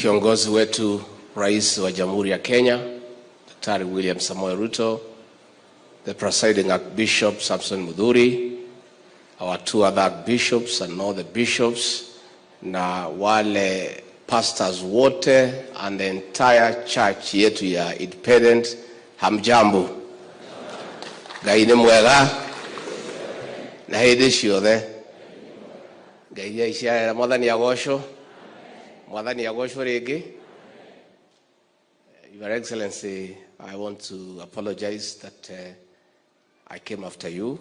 Kiongozi wetu, Rais wa Jamhuri ya Kenya, Daktari William Samoei Ruto, the presiding Archbishop Samson Mudhuri, our two other archbishops and all the bishops, na wale pastors wote and the entire church yetu ya Independent, hamjambo. Ngai nĩ mwega na hĩndĩ ciothe. Ngai nĩ Mwathani agocwo. Mwathani agocwo rĩngĩ. Your Excellency, I want to apologize that I came after you,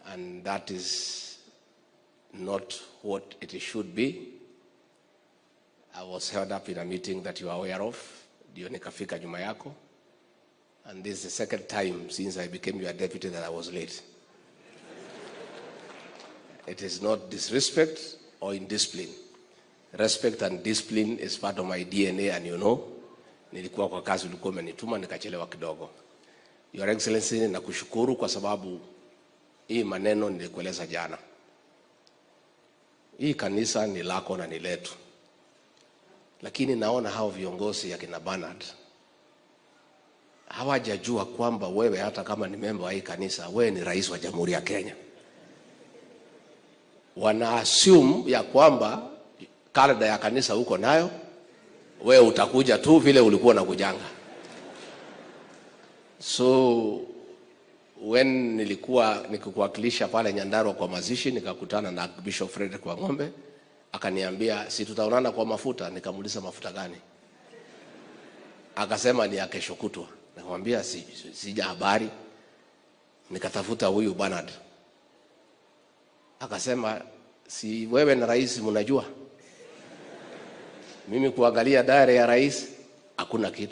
and that is not what it should be. I was held up in a meeting that you are aware of, ndio nikafika nyuma yako, and this is the second time since I became your deputy that I was late. It is not disrespect or indiscipline. Respect and discipline is part of my DNA, and nilikuwa kwa kazi ulikuwa umenituma, nikachelewa kidogo. Your Excellency, nakushukuru kwa sababu hii maneno nilikueleza jana. Hii kanisa ni lako na ni letu, lakini naona hao viongozi akina Bernard hawajajua kwamba wewe, hata kama ni memba wa hii kanisa, wewe ni rais wa Jamhuri ya Kenya. Wana assume ya kwamba kalenda ya kanisa uko nayo, wewe utakuja tu vile ulikuwa unakujanga. So when nilikuwa nikikuwakilisha pale Nyandarua kwa mazishi, nikakutana na Bishop Frederick Wang'ombe, akaniambia, "Si tutaonana kwa mafuta?" Nikamuuliza, "Mafuta gani?" Akasema ni ya kesho kutwa. Nikamwambia sija habari. Nikatafuta huyu Bernard, akasema, "Si wewe na rais mnajua?" Mimi kuangalia diary ya rais, hakuna kitu.